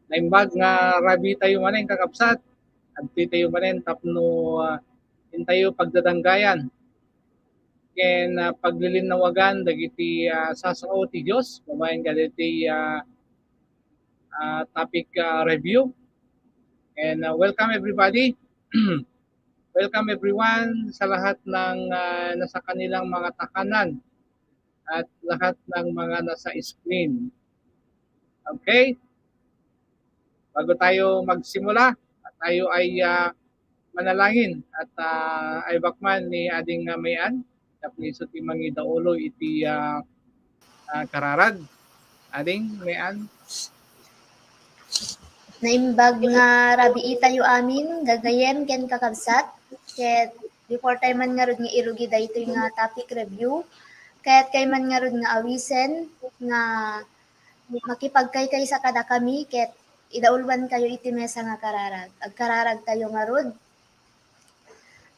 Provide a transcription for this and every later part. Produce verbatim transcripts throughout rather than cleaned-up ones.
Naimbag nga rabii tayo manen, kakabsat. Adtoy tayo manen tapno, ah, intayo pagdadanggayan ken, ah, paglilinnawagan dagiti, ah, sasao ti Dios babaen kadagiti, ah, ah, uh, topic uh, review. And uh, welcome everybody. Welcome everyone sa lahat ng uh, nasa kanilang mga tahanan at lahat ng mga nasa screen. Okay? Bago tayo magsimula, tayo ay uh, manalangin at uh, ay bakman ni Ading uh, Mayan, tapno isu ti mangidaulo iti uh, uh, kararag. Ading Mayan. Naimbag nga rabii tayo amin, gagayem ken kakabsat, ket before tayo man ngarud nga irugi daytoy nga topic review, kayat kayo man ngarud nga awisen nga makipagkaykaysa kadakami ket idaulwan kayo iti mesa nga kararag. Agkararag tayo ngarud.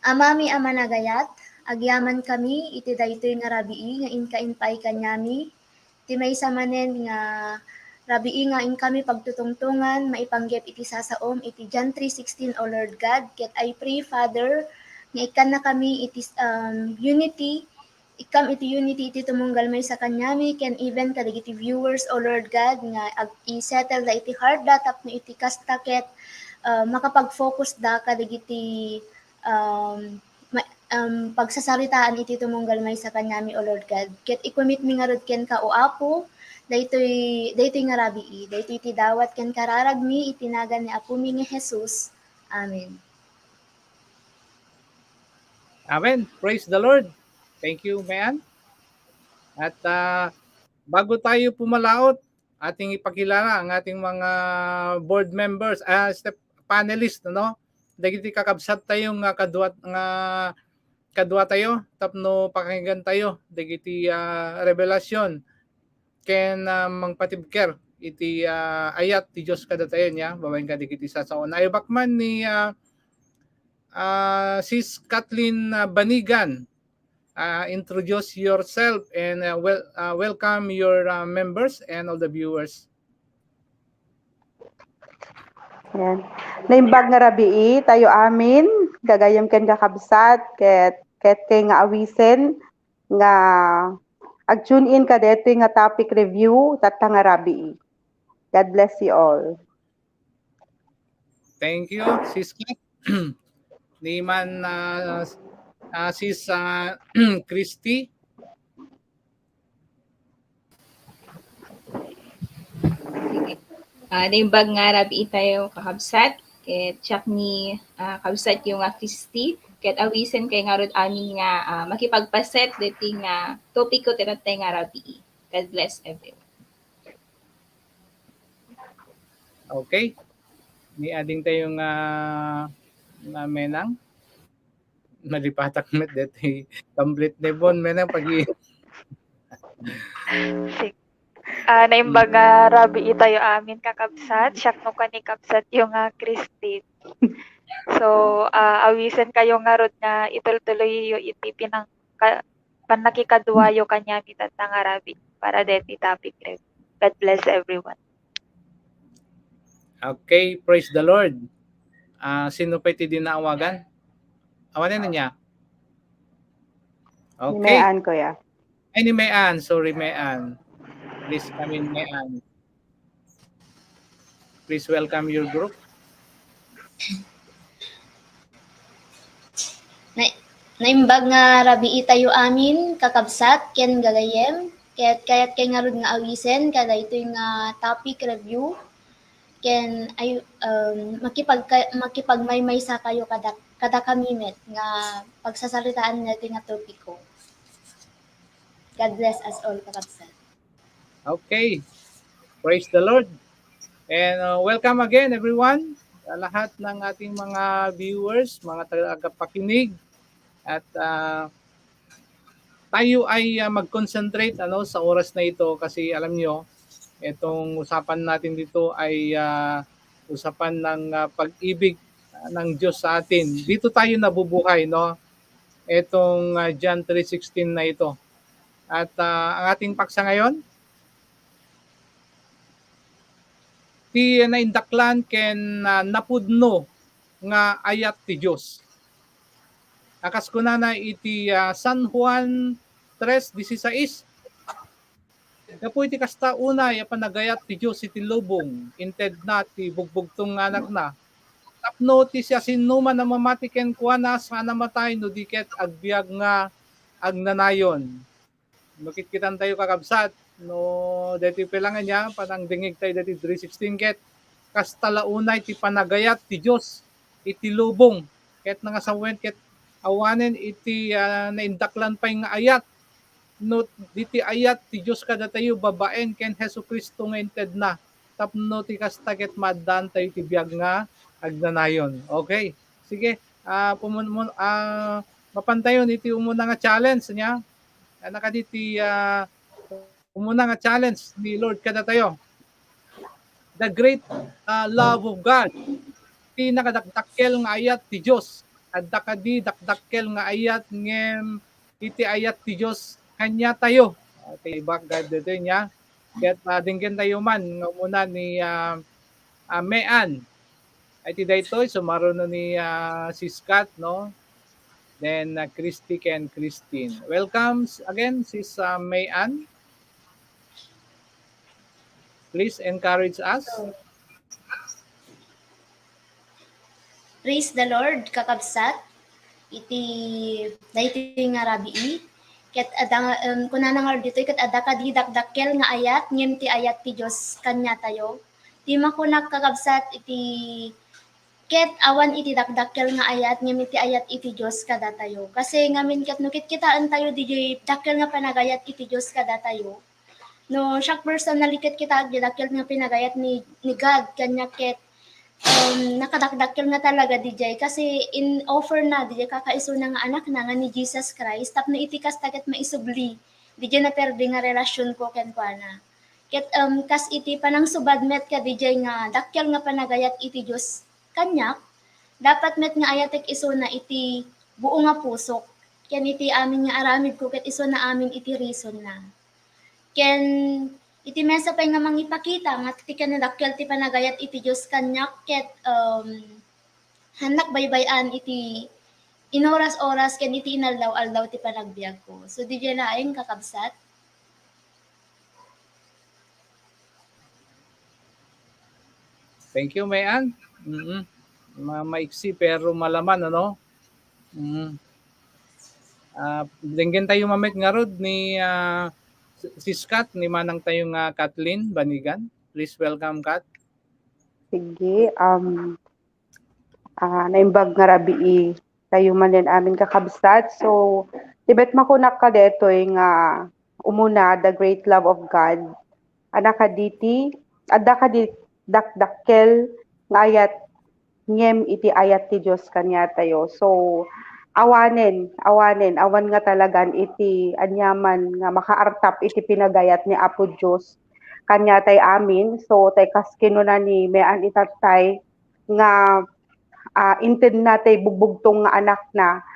Amami a managayat, agyaman kami iti daytoy nga rabii nga inka impaay kaniami, ti maysa manen nga rabii nga inkami pagtutungtongan maipanggep iti sasaom iti John three sixteen, O Lord God, ket I pray, Father, nga ikkannakami iti um, unity, ikkam iti unity iti tumunggal maysa kaniami, ken even kadagiti viewers, O Lord God, nga ag-isettle da iti heart da tapno iti kasta ket uh, makapag-focus da kadagiti um, ma- um, pagsasaritaan iti tumunggal maysa kaniami, O Lord God. Ket i-commit mi ngarud kenka, O Apo, daytoy daytoy nga rabii, daytoy ti dawat ken kararagmi iti nagan ni Apomi nga Jesus. Amen. Amen. Praise the Lord. Thank you, Mayan. At uh, bago tayo pumalaot, ating ipakilala ang ating mga board members, uh, step panelist, no? Dagiti kakabsat tayo nga kadua nga kadua tayo tapno pakinggan tayo dagiti uh, revelasyon ken uh, mangpatibker iti uh, ayat ti Dios kadatayo niya babaen kadagiti sasaona. Ay bakman ni uh, uh, Sis Kathleen uh, Banigan, uh, introduce yourself and uh, wel- uh, welcome your uh, members and all the viewers. Yan. Naimbag nga rabii tayo amin, gagayem ken kakabsat, ket ket kay nga awisen nga ag-tune in kadetoy nga topic review tatta nga rabii. God bless you all. Thank you, Sis Kat. Ni man uh, uh, Sis uh, Christy. Uh, naimbag nga rabii tayo kakabsat. Ket siak ni uh, kabsat yo nga Christy. Ket awisen kay ngarud amin nga uh, makipagpaset deti nga topiko ti tattay nga rabii. God bless everyone. Okay. Ni ading tayo nga nga menang. Nalipatak met deti complete ni Bon menang pagi. Ah, naimbag nga rabii tayo amin kakabsat, siak no kani kabsat yo nga Christine. So, ah, awisen kayo ngarud nga itultuloy yo iti pinang ka, pannakikaduayo kaniami tatta nga rabii para deti topic review. God bless everyone. Okay, praise the Lord. Ah, sino pa iti dinaawagan? Awanen niya. Okay. Ni Mayan, kuya. Ay, ni Mayan. Sorry, Mayan. Please come in, Mayan. Please welcome your group. Na, naimbag nga rabii tayo amin, kakabsat, ken gagayem, ket kayat kay ngarud nga awisen kadaytoy nga topic review, ken ay um, makipag makipagmaymaysa kayo kada kada kami met nga pagsasaritaan natin nga topiko. God bless us all, kakabsat. Okay. Praise the Lord. And uh, welcome again, everyone. Sa lahat ng ating mga viewers, mga tagapakinig, at uh, tayo ay uh, mag-concentrate ano sa oras na ito kasi alam nyo, itong usapan natin dito ay uh, usapan ng uh, pag-ibig ng Diyos sa atin. Dito tayo nabubuhay, no? Itong uh, John three sixteen na ito. At uh, ang ating paksa ngayon, ti naindaklan ken uh, napudno nga ayat ti Dios. Akas kunana iti uh, San Juan tres dieciséis, Gapu iti kasta, unay a panagayat ti Dios iti lubong, intedna ti bugbugtong nga Anakna, tapno ti siasinoman a mamati kenkuana, saan a matay no di ket agbiag nga agnanayon. No kitkitan tayo, kakabsat, no daytoy pay la nga ania, panangdingngeg tayo daytoy three sixteen ket kasta la unay ti panagayat ti Dios iti lubong. Ket nangasawen ket awanen iti, ah, naindaklan pay nga ayat. No di ti ayat ti Dios kadatayo babaen ken Jesu-Cristo nga intedna, tapno ti kasta ket maaddaan tayo ti biag nga agnanayon. Okay. Sige, ah, pumun-, mun-, ah, mapantayon iti umuna nga challenge nia. Anakadi ti, ah, umuna nga challenge ni Lord kadatayo. The great, ah, love of God. Ti nakadakdakkel nga ayat ti Dios. Adda kadi dakdakkel nga ayat ngem iti ayat ti Dios kaniatayo. Ah, ti background dito niya. Ket, ah, denggen tayo man nga umuna ni, ah, ah, Mean. Ay, ti daytoy, sumaruno ni, ah, Sis Kat, no? Then, ah, Christy ken Christine. Welcome s-, again, Sis, ah, May Ann. Please encourage us. Praise the Lord, kakabsat. Iti, daytoy nga rabii. Ket adda nga, em, kunana nga ditoy, ket adda kadi dakdakkel nga ayat, ngem ti ayat ti Dios kaniatayo. Ti makunak, kakabsat, iti, ket awan iti dakdakkel nga ayat, ngem iti ayat iti Dios kadatayo. Kasi ngamin ket no kitkitaentayo diay dakkel nga panagayat iti Dios kadatayo, no, siak personally ket kita, agdakkel nga pinagayat ni, ni God, kaniak ket, um, nakadakdakkel nga talaga diay, kasi in-offer na diay kakaisuna nga Anakna nga ni Jesus Christ, tapno iti kasta ket maisubli diay naperde nga relationko kenkuana. Ket, um, kas iti panangsubad met kadi diay nga dakkel nga panagayat iti Dios kaniak, dapat met nga ayatek isuna iti buo nga pusok, ken iti amin nga aramidko ket isuna amin iti reasonna. Ken iti maysa pay nga mangipakita nga ti kinadakkel ti panagayat iti Dios kaniak ket, um, hannak baybay-an iti inoras-oras ken iti inaldaw-aldaw ti panagbiagko. So, diay laeng, kakabsat. Thank you, May Ann. Mm. Ma-, maiksi pero malaman, ano? Mm. Ah, denggen tayo mamet ngarud ni, ah, Sis Kat, ni manang tayo nga Kathleen Banigan. Please welcome, Kat. Sige, um, ah, naimbag nga rabii tayo manen amin, kakabsat. So, ti met makunak kadetoy nga umuna, the great love of God. Anakadi ti, adda kadi dakdakkel nga ayat ngem iti ayat ti Dios kaniatayo. So, awanen, awanen, awan nga talagan iti aniaman nga makaartap iti pinagayat ni Apo Dios kaniatay amin. So, tay kas kinuna ni Mean itattay nga, ah, intedna tay bugbugtong nga Anakna,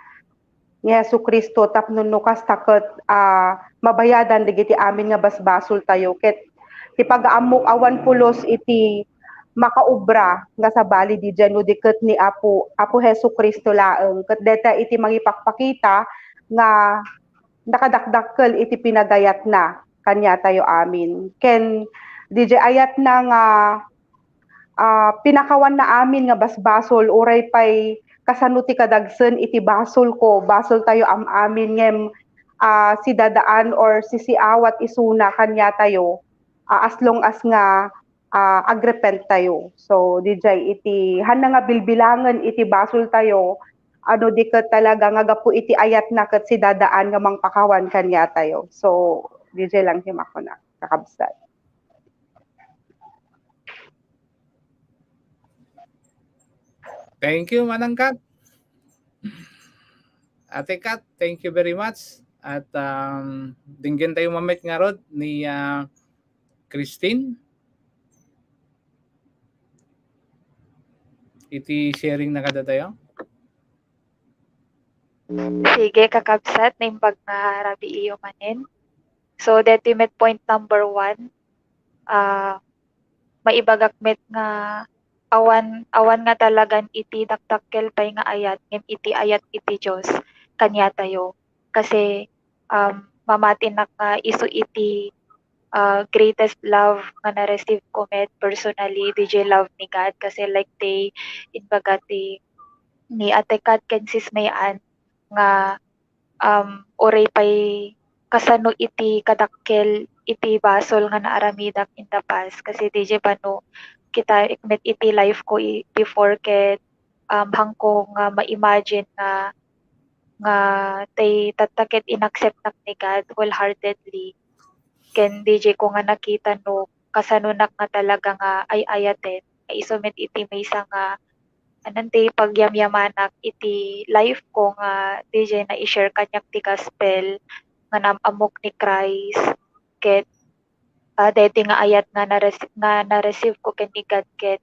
ni Jesu-Cristo tapno no kasta ket, ah, mabayadan dagiti amin nga basbasoltayo. Ket ti pagaammok awan pulos iti makaobra nga sabali didiay no di ket ni Apo, Apo Jesu-Cristo laeng. Ket dayta iti mangipakpakita nga nakadakdakkel iti pinagayatna kaniatayo amin. Ken didiay ayatna nga ah, pinakawanna amin nga basbasol, uray pay kasano ti kadagsen iti basolko, basoltayo am-amin, ngem, ah, sidadaan or sisiawat isuna kaniatayo, ah, as long as nga, ah, agrepent tayo. So, didiay iti, hanna nga bilbilangen iti basoltayo, ano di ket talaga nga gapu iti ayatna ket sidadaan nga mangpakawan kaniatayo. So, didiay lang ti makuna, kakabsat. Thank you, Manang Kat. Ate Kat, thank you very much. At, um, denggen tayo mamet ngarud ni, ah, Christine. Iti sharing na kadatayo. Sige, kakabsat, naimbag nga rabii iyo manen. So, deti met point number one, ah, maibagak met nga awan, awan nga talagan iti dakdakkel pay nga ayat, ngem iti ayat iti Dios kaniatayo. Kasi, um, mamatinak nga isu iti ah, greatest love nga na-receive ko met personally, D J, love ni God. Kasi like ti imbaga ti ni Ate Kat ken Sis May Ann nga, um, uray pay kasano iti kadakkel iti basol nga naaramidak in the past. Kasi D J, bano kita met iti life ko i-, before ket, um, haanko nga ma-imagine nga, nga tay tatta ket inacceptnak ni God wholeheartedly. Ken D J, ko nga nakita no kasanonak nga talaga nga ay-ayaten, nga isu met iti maysa nga, anan ti pagyamyamanak iti life ko nga D J na i-share kaniak ti gospel nga naam-ammok ni Christ. Ket, ah, daytoy nga ayat nga narec-, nga na-receive ko ken ni God ket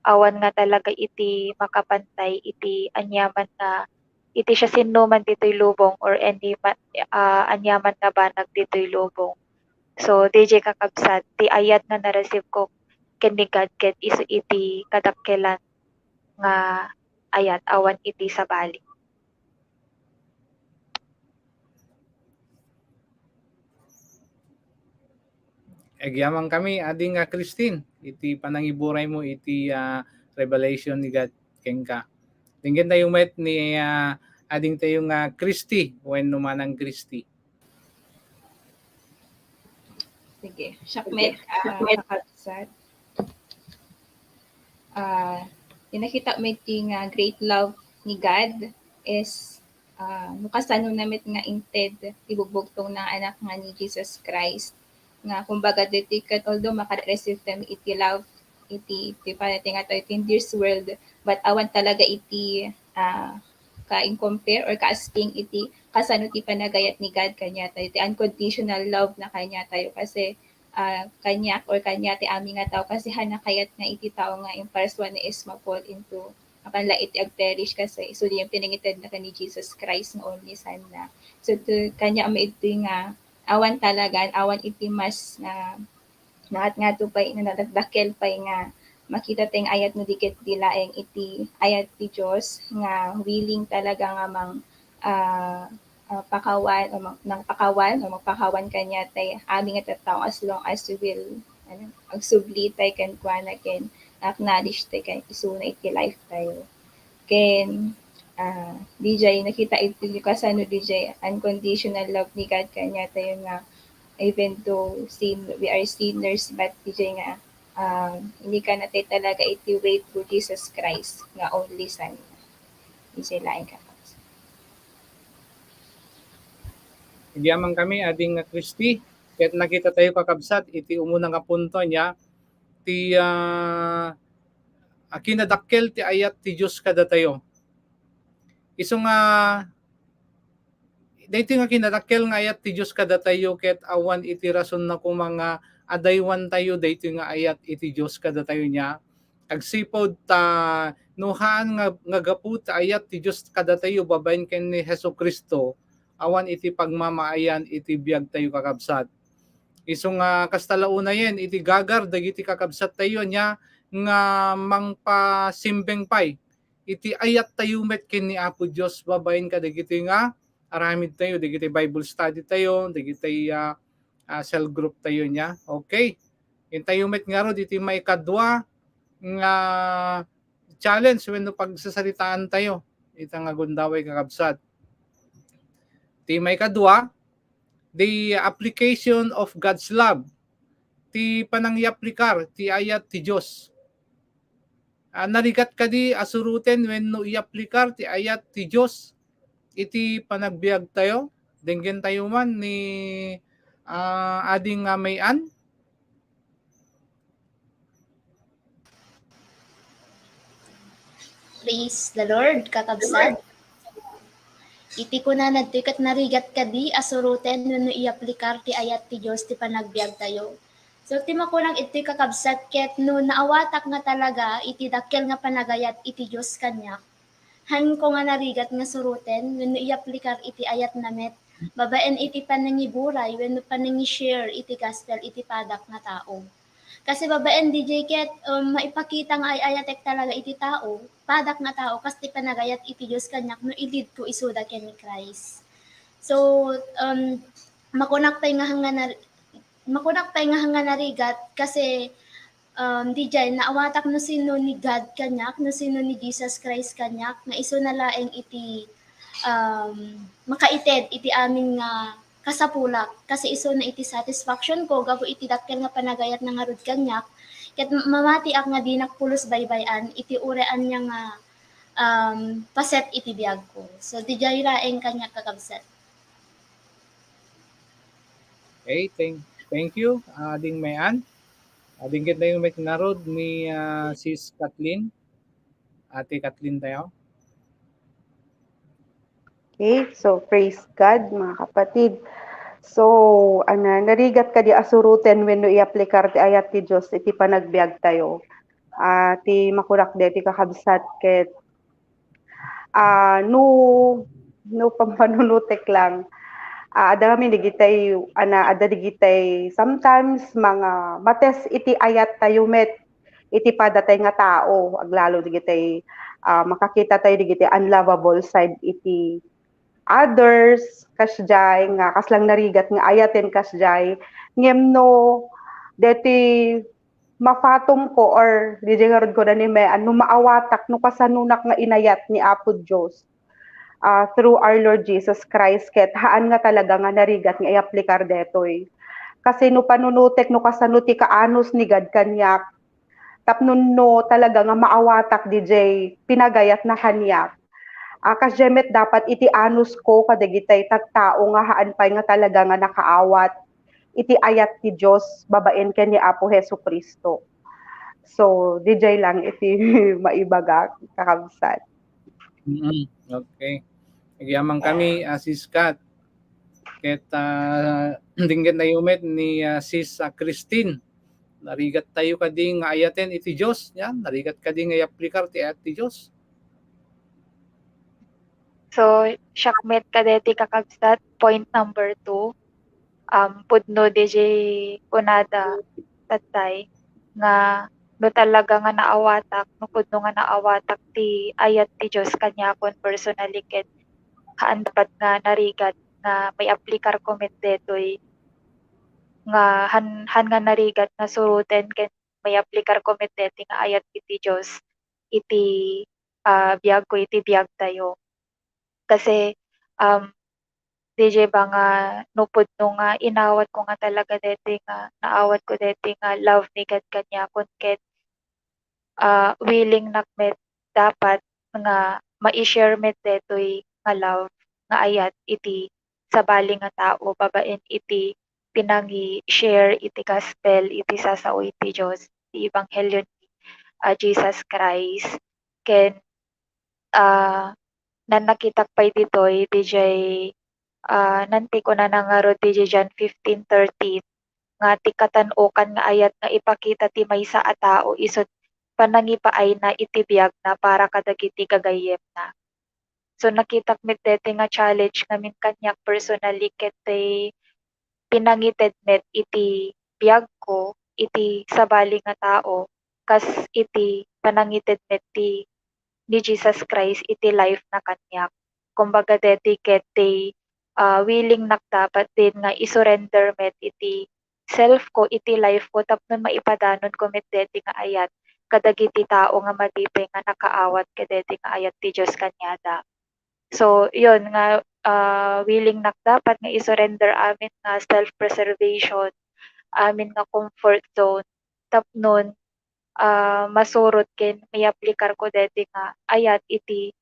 awan nga talaga iti makapantay iti aniaman nga, iti siasinoman ditoy lubong or any ma-, ah, aniaman nga banag ditoy lubong. So, D J, kakabsat, ti ayat nga na-receive ko ken ni God ket isu iti kadakkelan nga ayat awan iti sabali. Agyamankami, Ading, ah, Christine, iti panangiburaymo iti, ah, revelation ni God kenka. Denggentayo met ni, ah, Adingtayo nga Christy wenno Manang Christy. Sige, siak met, ah, kakabsat. Ah, ti nakita met ti nga great love ni God is, ah, no kasano na met nga inted ti bugbugtong nga anak nga ni Jesus Christ. Nga kumbaga, ditoy ket although maka-receive kami iti love, iti, iti panagtingatayo iti this world, but awan talaga iti, ah, ka-in compare or ka-asking iti kasano ti panagayat ni God kaniatayo, ti unconditional love na kaniatayo. Kasi, ah, kaniak or kaniak ti amin nga tao, kasi haan a kayat nga iti tao nga imparsuan nga ismapol into, apan la iti agperish, kasi isu diay pinangitedna ken ni Jesus Christ nga only Son na. So, to, kaniak met ditoy nga awan talagan, awan iti mas nga, nga at nga to pay, nga nadakdakkel pay nga makita tayo nga ayat no di ket di laeng iti ayat ti Dios nga willing talaga nga mang, ah, ah, pakawan o mang-, nangpakawan o magpakawan kaniatayo amin nga tattao as long as we will, ano, agsubli tayo kenkuana ken acknowledge tayo ken isuna iti life tayo. Ken, ah, D J, nakita iti kasano, D J, unconditional love ni God kaniatayo nga even though sin-, we are sinners, but D J nga, ah, inikana tayo talaga iti way to Jesus Christ nga only Son. D J, laeng ka. Agyamankami, Ading nga Christy, ket nakitatayo, kakabsat, iti umuna nga punto nia, ti, ah, a kinadakkel ti ayat ti Dios kadatayo. Isu nga, daytoy nga kinadakkel nga ayat ti Dios kadatayo ket awan iti rasonna koma nga adaywantayo daytoy nga ayat iti Dios kadatayo nia. Agsipud ta no haan nga, nga gapu ti ayat ti Dios kadatayo babaen ken ni Jesu-Cristo, awan iti pagmamaayan iti biagtayo, kakabsat. Isu nga kasta la unayen iti gagar dagiti kakabsattayo nia nga mangpasimbeng pay iti ayattayo met ken ni Apo Dios babaen kadagiti nga aramidtayo, dagiti Bible study tayo, dagiti, ah, ah, cell group tayo nia. Okay. Intayo met ngarud iti maikadua nga challenge wenno pagsasaritaan tayo ita nga gundaway, kakabsat. Ti maikadua, the application of God's love. Ti panangyaplikar ti ayat ti Dios. Ah, narigat kadi a suroten wenno iyaplikar ti ayat ti Dios iti panagbiagtayo? Denggentayo man ni, ah, Ading, ah, May Ann. Praise the Lord, kakabsat. Iti kunana ditoy ket narigat kadi a suroten wenno iyaplikar ti ayat ti Dios ti panagbiagtayo. So, ti makunak iti kakabsat ket no naawatak nga talaga iti dakkel nga panagayat iti Dios kaniak, hanko nga narigat nga suroten wenno iyaplikar iti ayatna met babaen iti panangiburay wenno panangi-share iti gospel iti padak nga tao. Kasi babaen, D J, ket, um, maipakita nga ay-ayatek talaga iti tao, padak nga tao, kas ti panagayat iti Dios kaniak no ilidko isuda ken ni Christ. So, um, makunak pay nga hanggan na, Makunak pay nga, nga narigat kasi, um, dijay naawatak no sino ni God kaniak, no sino ni Jesus Christ kaniak, nga isuna laeng iti, um, makaited iti amin nga kasapulak. Kasi isuna iti satisfaction ko gapu iti dakkel nga panagayat na ngarud kaniak, ket mamatiak nga dinak pulos baybay-an iti uray ania nga, um, paset iti biagko. So, dijay laeng kaniak, kakabsat. Okay, thank, thank you, ah, Ading Mayan. Ading ket tayo met ngarud ni, ah, Sis Kathleen. Ate Kathleen tayo. Okay, so praise God, mga kapatid. So, ana, narigat kadi a suroten wenno iaplikar ti ayat ti Dios iti panagbiag tayo. Ah, ti makunak deti kakabsat ket, ah, no, no pampanunutek lang, ah, adda kami digitay, ana, adda digitay sometimes mga mates iti ayat tayo met iti padatay nga tao, aglalo digitay, ah, makakita tayo digitay unlovable side iti others, kasdiay, nga kaslang narigat nga ayaten kasdiay. Ngem no, deti mafatom ko or dijay ngarud ko na ni Mayan, no maawatak, no kasanonak nga inayat ni Apo Dios, ah, through our Lord Jesus Christ, ket haan nga talaga nga narigat nga iaplikar detoy. Kasi no panunutek, no kasano ti kaanus ni God kaniak, tapno no talaga nga maawatak dijay pinagayat na kaniak. Ah, kasdiay met dapat iti anus ko kadagitay tattao nga haan pay nga talaga nga nakaawat iti ayat ti Dios babaen ken ni Apo Jesu-Cristo. So, dijay lang iti maibaga, kakabsat. Mm, okay. Agyaman kami, ah, Sis Kat. Ket, ah, dinggen tayo met ni, ah, Sis, ah, Christine. Narigat tayo kadi nga ayaten iti Dios, yan. Narigat kadi nga iaplikar ti ayat ti Dios. So, siak met kadeti kakabsat, point number two, um, pudno dijay kunada tattay nga no talaga nga naawatak, no pudno nga naawatak ti ayat ti Dios kaniakon personally ket haan dapat nga narigat nga maiaplikar ko met detoy nga han, han nga narigat nga suroten ken maiaplikar ko met deti nga ayat iti Dios iti, ah, biag ko, iti biag tayo. Kasi, um, dijay ba nga no pudno nga inawat ko nga talaga deti nga naawat ko deti nga love ni God kaniakon ket, ah, willing nak met dapat nga mai-share met detoy nga love nga ayat iti sabali nga tao babaen iti pinangi-share iti gospel, iti sasao iti Dios, iti ebanghelio ni, ah, Jesus Christ. Ken, ah, nan nakitak pay ditoy, dijay, ah, nan ti kunana ngarud dijay John fifteen thirteen, nga ti katan-okan nga ayat nga ipakita ti maysa a tao isut' panangipaayna iti biagna para kadagiti gagayyemna. So, nakitak met deti nga challenge ngamin kaniak personally ket ti pinangited met iti biag ko iti sabali nga tao kas iti panangited met ti ni Jesus Christ iti life na kaniak. Kumbaga, deti ket ti, ah, willing nak dapat din nga i-surrender met iti self ko, iti life ko, tapno maipadanon ko met deti nga ayat kadagiti tao nga madipay nga nakaawat kadeti nga ayat ti Dios kaniada. So, yun nga, ah, willing nak dapat nga i-surrender amin nga self-preservation, amin nga comfort zone, tapnon, ah, masurot ken maiaplikar ko deti nga ayat iti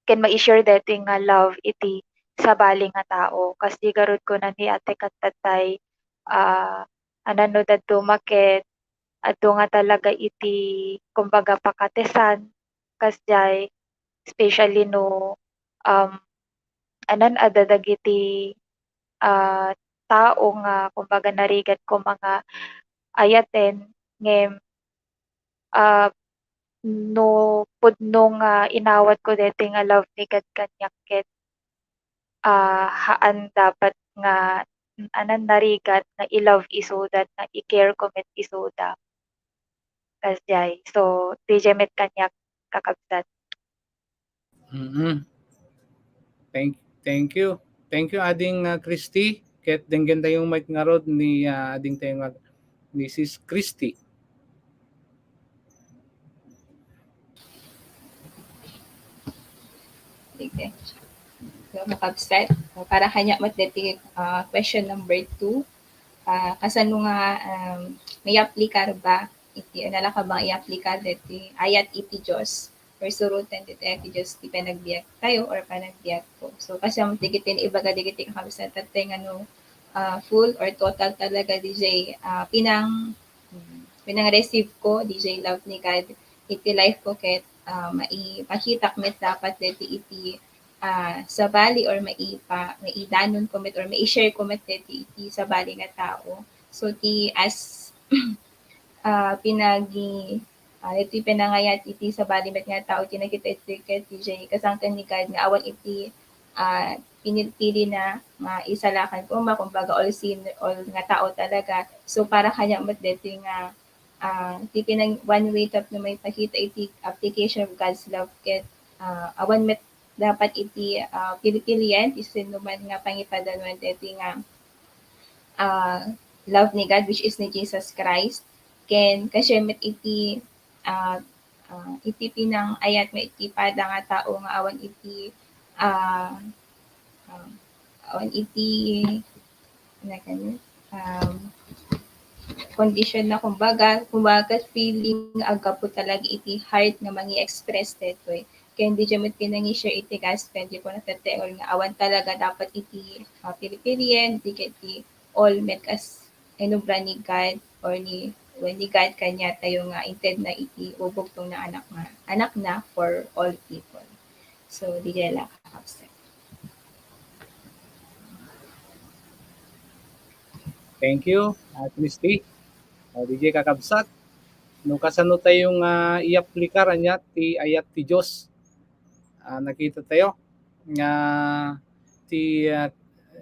ken mai-share deti nga love iti sabali nga tao. Kas di garud kuna ni Ate Kat tattay, ah, anan no daduma ket adu nga talaga iti, kumbaga, pakatesan, kasdiay, especially no, um, anan adda dagiti, ah, tao nga, kumbaga, narigat ko mga ayaten, ngem, ah, no pudno nga inawat ko deti nga love ni God kaniak ket, ah, haan dapat nga, anan, narigat nga i-love isuda, nga i-care ko met isuda. Kasdiay. So, dijay met kaniak, kakabsat. Mm. Thank, thank you. Thank you, Ading, ah, Christy. Ket denggen tayo met ngarud ni, ah, ading tayo nga, ni Sis Christy. Okay. So, kakabsat, para kaniak met deti, ah, question number two. Ah, kasano nga, um, mayaplikar ba iti, ano la ka ba nga iyaplikar deti ayat iti Dios? Or suroten deti ayat iti Dios ti panagbiag tayo or panagbiag ko. So, kasano dagiti ibaga dagiti kakabsat tayo nga no, ah, full or total talaga D J, ah, pinang, hmm, pinang-receive ko D J love ni God iti life ko ket, ah, maipakitak met dapat deti iti, ah, sabali or maipa-, maidanon ko met or mai-share ko met deti iti sabali nga tao. So, ti as, ah, pinagi-, ah, iti pinangayat iti sabali met nga tao ti nakita iti ket D J kasangkan ni God nga awan iti, ah, pinilpili na nga isalakan ko, ma-, kumbaga all sin, all nga tao talaga. So, para kaniak met deti nga, ah, ti pinang-, one way tapno maipakita iti application of God's love ket, ah, awan met dapat iti, ah, pilipilian ti sinoman nga pangipadanuan deti nga, ah, love ni God, which is ni Jesus Christ. Ken kasem met iti, ah, ah, iti pinangayat met iti pada nga tao nga awan iti, ah, ah, awan iti, ano kani, um, condition na kumbaga, kumbaga feeling a gapu talaga iti heart nga mangi-express detoy. Ken daydiay met pinangi-share iti gospel, di ko natatengol nga awan talaga dapat iti, ah, pilipilien, di ket iti all met kas inubra ni God or ni, wen ni God kaniatayo nga inted na iti ubog tong na anak na, anak na for all people. So, daydiay la, kakabsat. Thank you, ah, Christy. Ah, daydiay kakabsat, no kasano tayo nga iaplikar ania ti ayat ti Dios? Ah, nakita tayo nga ti, ah,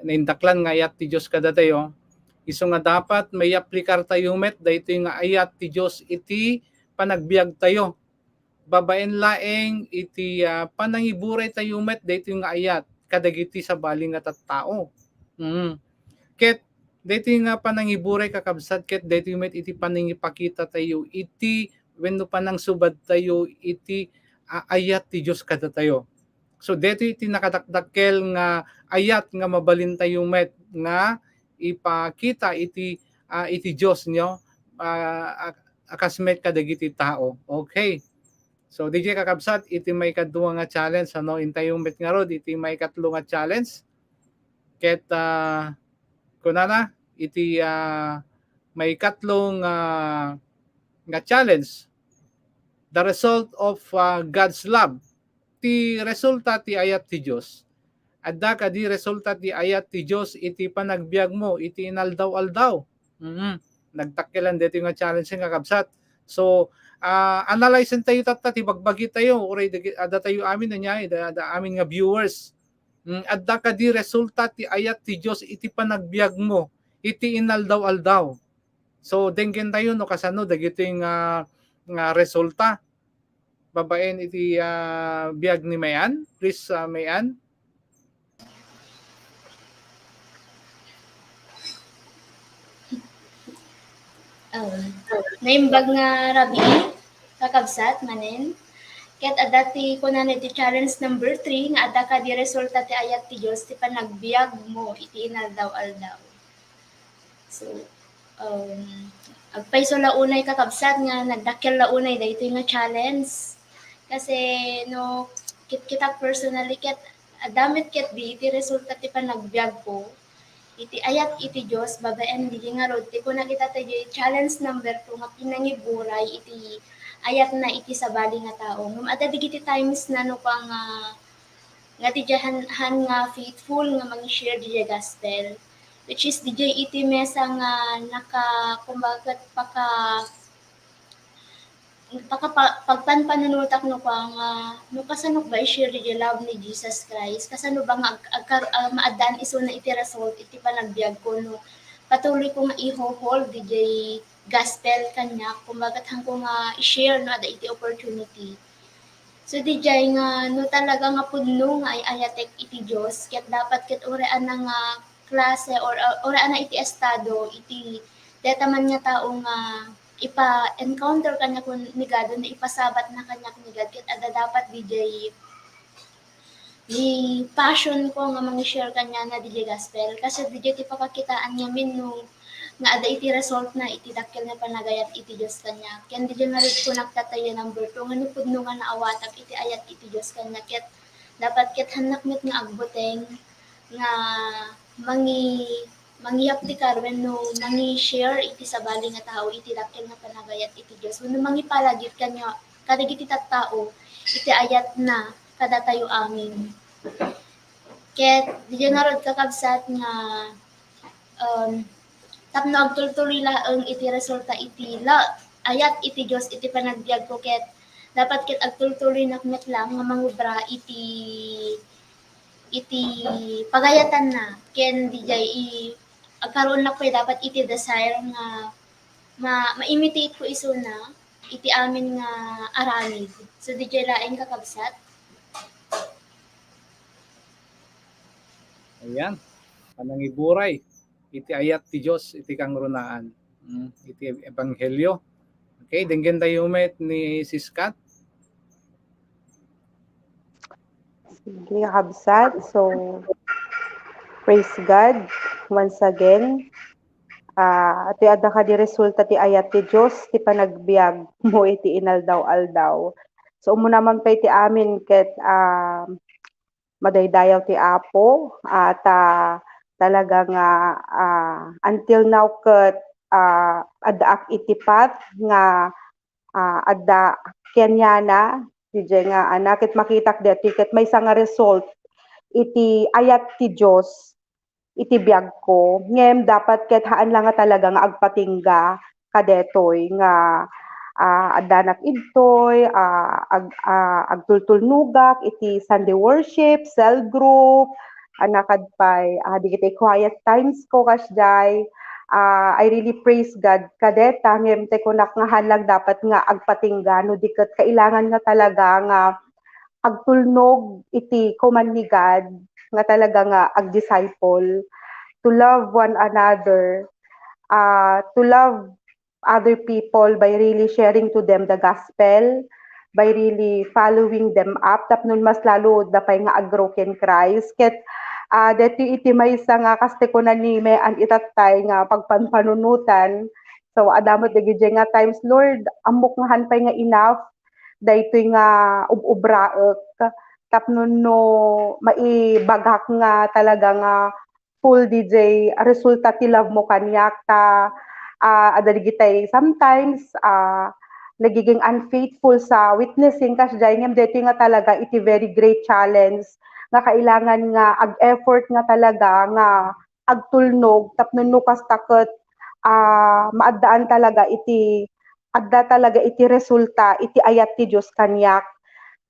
naindaklan nga ayat ti Dios kadatayo, isu nga dapat maiaplikar tayo met daytoy nga ayat ti Dios iti panagbiag tayo. Babaen laeng iti, ah, panangiburay tayo met daytoy nga ayat kadagiti sabali nga tattao. Mm. Ket daytoy nga panangiburay, kakabsat, ket daytoy met iti panangipakita tayo iti wenno panangsubad tayo iti, ah, ayat ti Dios kadatayo. So, daytoy iti nakadakdakkel nga ayat nga mabalin tayo met nga ipakita iti, ah, iti Dios, no? Ah, a-, a kas met kadagiti tao. Okay. So, daydiay, kakabsat, iti maikadua nga challenge, ano, intayo met ngarud iti maikatlo nga challenge. Ket, ah, kunana, iti, ah, maikatlo nga, nga challenge, the result of, ah, God's love. Ti resulta ti ayat ti Dios. Adda kadi resulta ti ayat ti Dios iti panagbiagmo iti inaldaw-aldaw? Mm. Nagdakkelan daytoy nga challenge, kakabsat. So, ah, analyze tayo tatta ti bagbagi tayo, uray dagi-, adda tayo amin, ania, adda, adda amin nga viewers. Mm, adda kadi resulta ti ayat ti Dios iti panagbiagmo iti inaldaw-aldaw? So, denggen tayo no kasano dagitoy nga, nga resulta babaen iti, ah, biag ni Mayan. Please, ah, Mayan. Oh. Naimbag nga rabii, kakabsat, manen. Ket adda ti kunana iti challenge number three nga adda kadi resulta ti ayat ti Dios ti panagbiagmo iti inaldaw-aldaw. So, um, agpayso la unay, kakabsat, nga nagdakkel la unay daytoy nga challenge. Kasi no kit-, kitak personally ket adda met ketdi iti resulta ti panagbiagko iti ayat iti Dios babaen didi ngarud ti kunak ita ti challenge number two nga pinangiburay iti ayatna iti sabali nga tao. Ngem adda dagiti times na no kua nga, nga didiay han, han nga faithful nga mangi-share didiay gospel, which is didiay iti mesa nga naka-, kumbaga, paka-, paka-, pa-, pagpanpanunotak no kua nga, no kasanok ba i-share didiay love ni Jesus Christ, kasano ba nga ag-, agkar-, ah, maaddaan isuna iti result iti panagbiagko no patuloyko nga iho-hold didiay gospel kaniak, kumbaga, hanko nga i-share no adda iti opportunity. So, didiay nga no talaga nga pudno nga ay-ayatek iti Dios, ket dapat ket uray a nga klase or, or, or ana iti estado iti dayta man nga tao nga ipa-encounter kaniak ni God wenno ipasabatna kaniak ni God ket adda dapat didiay di passion ko nga mangi-share kaniana didiay gospel. Kasdiay ti pakakitaan ngamin no nga adda iti resultna iti dakkel nga panagayat iti Dios kaniak. Ken didiay ngarud ko nagtatayo number two nga no pudno nga naawatak iti ayat iti Dios kaniak ket dapat ket hannak met nga agbuteng nga mangi-, mangiyaplikar wenno mangi-share iti sabali nga tao iti dakkel nga panagayat iti Dios wenno mangipalagip kaniak kadagiti tattao iti ayatna kadatayo amin. Ket didiay ngarud, kakabsat, nga, um, tapno agtultuloy laeng iti resulta iti la-, ayat iti Dios iti panagbiag ko ket dapat ket agtultuloynak met lang nga mangubra iti, iti pagayatanna ken didiay i-, agkaroonnak pay dapat iti desire nga ma-, ma-imitate ko isuna iti amin nga aramid. So, didiay laeng, kakabsat. Ayan. Panangiburay iti ayat ti Dios iti kangrunaan. Mm, iti ebanghelio. Okay, denggen tayo met ni Sis Kat. Sige, kakabsat. So, praise God once again. Ah, atoy adda kadi resulta ti ayat ti Dios ti panagbiag mo iti inaldaw-aldaw. So, umuna man pay ti amin ket, ah, madaydayaw ti Apo, ah, ta talaga nga, ah, until now ket, ah, addaak iti path nga, ah, adda kaniana, didiay nga, ah, ket makitak daytoy ket maysa nga result iti ayat ti Dios iti biagko. Ngem dapat ket haan la nga talaga nga agpatingga kadetoy nga, ah, addanak idtoy, ah, ag-, ah, agtultulnogak iti Sunday worship, cell group, anakad pay, ah, dagiti quiet times ko kasdiay. Ah, I really praise God kadeta, ngem ti kunak nga haan lang dapat nga agpatingga no di ket kailangan nga talaga nga agtulnog iti command ni God nga talaga nga ag-disciple, to love one another, ah, to love other people by really sharing to them the gospel, by really following them up, tapno mas lalo da pay nga ag-grow ken Christ. Ket, ah, daytoy iti maysa nga kas ti kuna ni Mean itattay nga pagpanpanunotan. So, adda met dagiti nga times, Lord, ammok nga haan pay nga enough daytoy nga ub-ubraek tapno no maibagak nga talaga nga full didiay resulta ti love mo kaniak ta, ah, adda dagitay sometimes, ah, nagiging unfaithful sa witnessing kasdiay ngem daytoy nga talaga iti very great challenge nga kailangan nga ag-effort nga talaga nga agtulnog tapno no kasta ket, ah, maaddaan talaga iti, adda talaga iti resulta iti ayat ti Dios kaniak,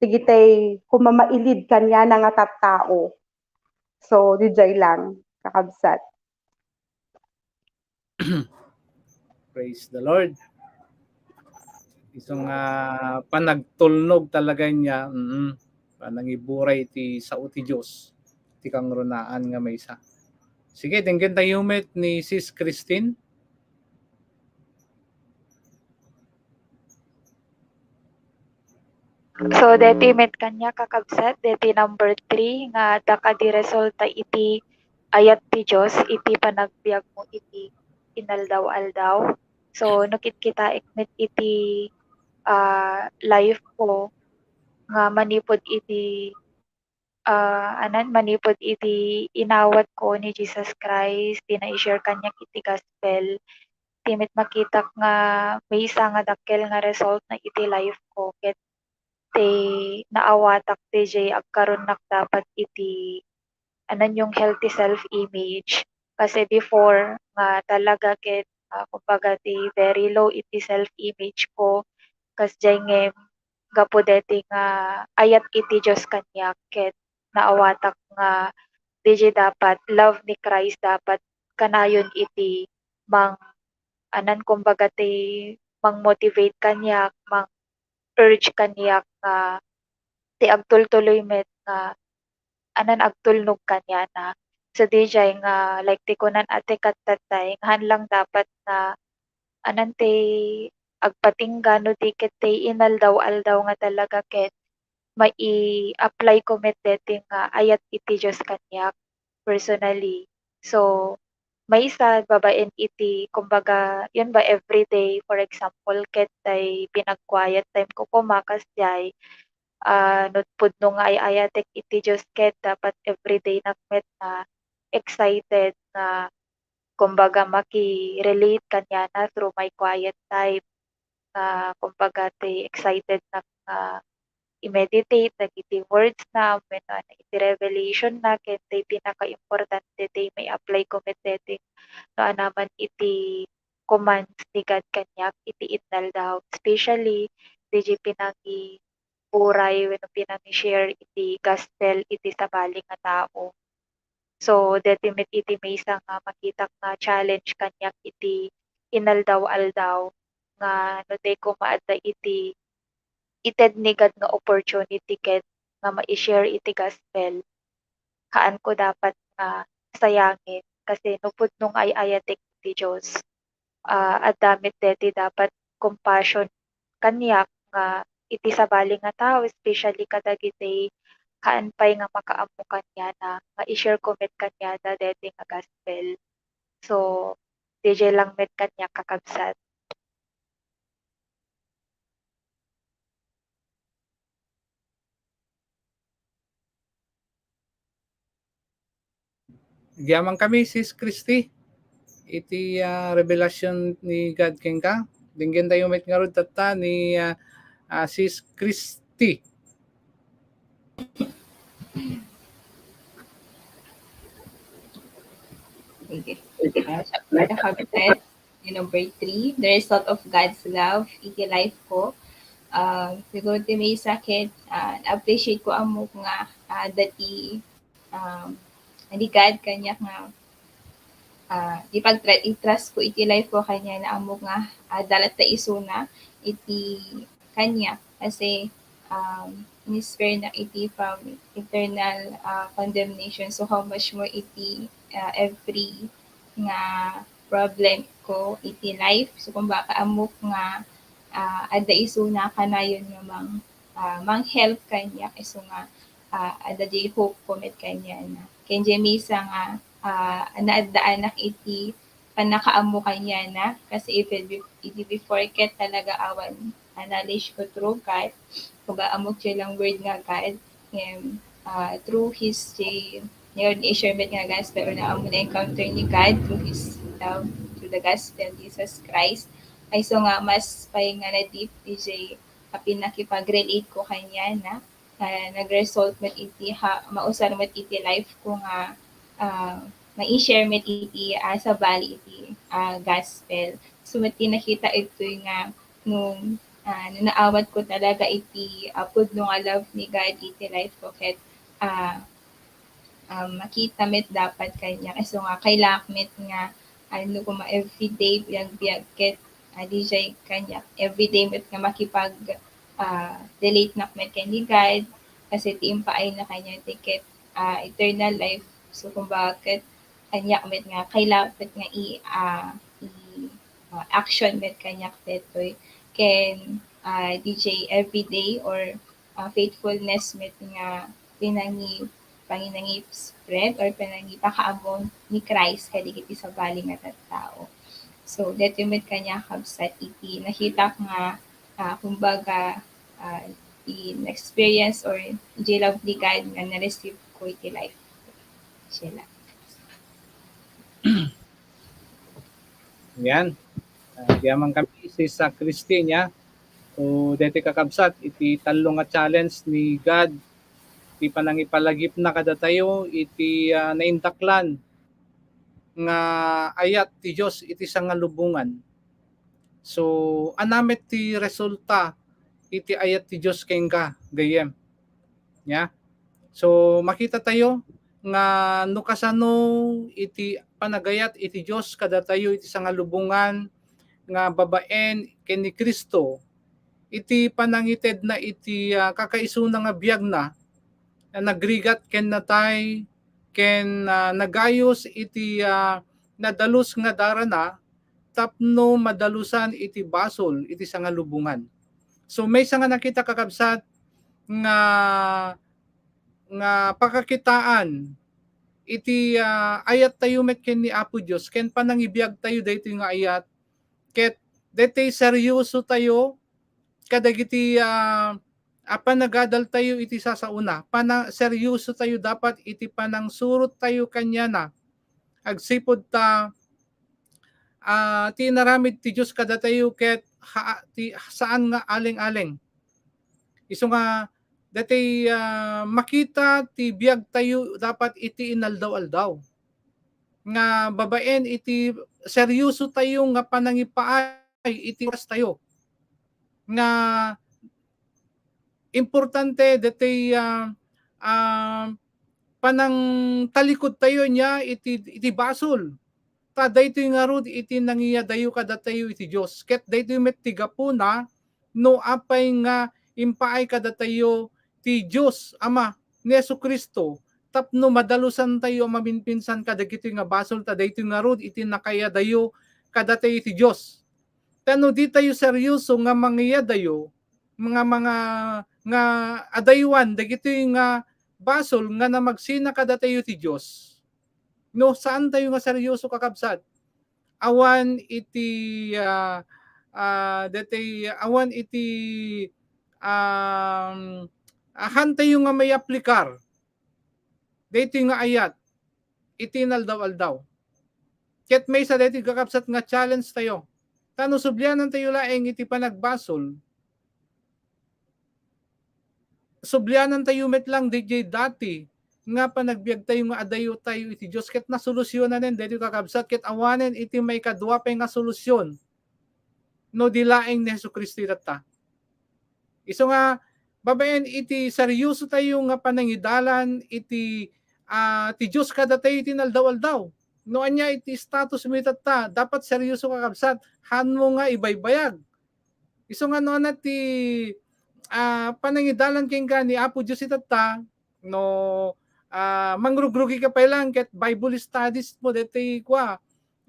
dagitay kumamailid kaniana nga tattao. So, didiay lang, kakabsat. Praise the Lord. Isu nga panagtulnog talaga niya, mm, panangiburay ti sao ti Dios, ti kangrunaan nga maysa. Sige, denggen tayo met ni Sis Christine. So, deti met kaniak, kakabsat, deti number three nga adda kadi resulta iti ayat ti Dios iti panagbiag mo iti inaldaw-aldaw. So, nakitkitaek met iti, ah, life ko nga manipud iti, ah, anan, manipud iti inawat ko ni Jesus Christ, ti nai-share kaniak iti gospel, ti met makitak nga maysa nga dakkel nga result na iti life ko, ket ti naawatak diay agkaronnak dapat iti, anan, yung healthy self-image. Kasi before nga talaga ket, ah, kumbaga ti very low iti self-image ko, kasdiay ngem gapu deti nga ayat iti Dios kaniak ket naawatak nga diay dapat love ni Christ dapat kanayon iti mang-, anan, kumbaga ti mang-motivate kaniak, mang-urge kaniak nga ti agtultuloy met nga anan agtulnog kaniana. So, dijay nga, like ti kunan a ti kat tatay, nga haan lang dapat nga, anan ti agpatingga no di ket ti inaldaw-aldaw nga talaga ket mai-apply ko met deti nga ayat iti Dios kaniak personally. So, maysa babaen iti, kumbaga, yun ba, everyday, for example, ket tay pinag-quiet time ko koma, kasdiay, ah, no pudno nga ay-ayatek iti Dios ket dapat everyday nak met nga excited nga, kumbaga, maki-relate kaniana through my quiet time, nga, kumbaga, ti excited nak nga i-meditate dagiti words na wenno iti revelation na, ken ti pinakaimportante ti mai-apply ko met deti no anaman iti commands ni God kaniak iti inaldaw, especially diay pinangi-, uray wenno pinangi-share iti gospel iti sabali nga tao. So, deti met iti maysa nga makitak nga challenge kaniak iti inaldaw-aldaw nga no di ko maadda iti ited ni God nga opportunity ket nga mai-share iti gospel, haan ko dapat nga sayangen kasi no pudno nga ay-ayatek iti Dios, ah, adda met deti dapat compassion kaniak nga iti sabali nga tao, especially kadagiti haan pay nga makaammo kaniana, nga i-share ko met kaniada deti nga gospel. So, diay lang met kaniak, kakabsat. Agyamankami, Sis Christy, iti, ah, revelasyon ni God kenka. Denggen tayo met ngarud tatta ni, ah, ah, Sis Christy. Sige. Ah, siya, siya, number three, the result of God's love iti life ko. Ah, siguro ti maysa ket, ah, na-appreciate ko ammok nga, ah, dati, um, ni God kaniak nga, ah, di pagtra-, i-trust ko iti life ko kaniana ammok nga, ah, adda latta isuna iti kaniak. Kasi, um, in-spare na iti from eternal, ah, condemnation. So, how much more iti, ah, every nga problem ko iti life. So, kumbaga, ammok nga, ah, adda isuna kanayon nga mang-, ah, mang-help kaniak isu nga, ah, adda diay hope ko met kaniana. Ken diay maysa nga, ah, naaddaanak iti pannakaammo kaniana, kasi even bef-, iti before ket talaga awan a knowledge ko through God, kumbaga, ammok diay lang word nga God, ngem, ah, through his, diay, ngayon, i-share met nga gospel, or naammo na-encounter ni God through his love, through the gospel, Jesus Christ. Ay, so nga, mas pay nga na-deep, diay, a pinakipag-relate ko kaniana, ah, nag-result met iti ha-, mausar met iti life ko nga, ah, mai-share met iti, ah, sabali iti, ah, gospel. So, met ti nakita itoy nga no, ah, no naawat ko talaga iti, ah, pudno nga love ni God iti life ko ket, ah, um, makita met dapat kaniak. Isu nga, kailak met nga, ano, koma everyday, biag-biag ket, ah, diay kaniak. Everyday met nga makipag, ah, relate nak met ken ni God, kasi ti impaayna kaniak ti ket, ah, eternal life. So, kumbaga, ket kaniak met nga, kailak met nga i-, ah, i-, ah, action met kaniak detoy. Ken, ah, diay everyday or ah, faithfulness met nga pinangi-, panginangi-spread or pinangipakaammo ni Christ kadagiti sabali nga tattao. So, daytoy met kaniak, kabsat, iti nakitak nga, ah, kumbaga, ah, in-experience or iti love ni God nga na-receive ko iti life. Siya lang. Yan. Ah, agyamankami, Sis Christine, ya. So, daytoy, kakabsat, iti tallo nga challenge ni God, ti panangipalagipna kadatayo iti, ah, naindaklan nga ayat ti Dios iti sangalubongan. So, ania met ti resulta iti ayat ti Dios kenka, gayyem? Ya. So, makita tayo nga no kasano iti panagayat iti Dios kadatayo iti sangalubongan nga babaen ken ni Cristo, iti panangitedna iti, ah, kakaisuna nga biagna, a nagrigat ken natay, ken, ah, nagayus iti, ah, nadalus nga darana tapno madalusan iti basol iti sangalubongan. So, maysa nga nakita, kakabsat, nga, nga pakakitaan iti, ah, ayattayo met ken ni Apo Dios ken panangibiagtayo daytoy nga ayat, ket daytoy seryosotayo kadagiti, ah, a panagadaltayo iti sasaona. Pana-, seryosotayo dapat iti panangsurottayo kaniana. Agsipud ta, ah, ti inaramid ti Dios kadatayo ket ha-, ti, saan nga aleng-aleng. Isu nga, daytoy, ah, makita ti biagtayo dapat iti inaldaw-aldaw. Nga babaen iti seryosotayo nga panangipaay iti orastayo. Nga importante daytoy, ah, ah, panangtalikudtayo nia iti, iti basol. Ta daytoy ngarud iti nangiyadayo kadatayo iti Dios. Ket daytoy met ti gapuna no apay nga impaay kadatayo ti Dios Ama ni Jesu-Cristo tapno madalusantayo a maminpinsan kadagitoy nga basol, ta daytoy ngarud iti nakayadayo kadatayo iti Dios. Ta no ditayo seryoso nga mangiyadayo, nga, mga, nga adaywan dagitoy nga basol nga namagsina kadatayo ti Dios, no saantayo nga seryoso, kakabsat, awan iti, ah, ah, daytoy, awan iti, um, ah, hantayo nga maiaplikar daytoy nga ayat iti inaldaw-aldaw. Ket maysa daytoy, kakabsat, nga challenge tayo. Ta no sublianantayo laeng iti panagbasol, sublianantayo met lang didiay dati nga panagbiagtayo nga adayotayo iti Dios, ket nasolusionanen daytoy, kakabsat, ket awanen iti maikadua pay nga solusion no di laeng ni Jesu-Cristo itatta. Isu nga, babaen iti seryosotayo nga panangidalan iti, ah, ti Dios kadatayo iti inaldaw-aldaw. No ania iti status mo itatta, dapat seryoso, kakabsat, hanmo nga ibaybayag. Isu nga no ania ti, ah, panangidalan kenka ni Apo Dios itatta, no, ah, mangrugrugi ka pay lang ket Bible studies mo daytoy kua,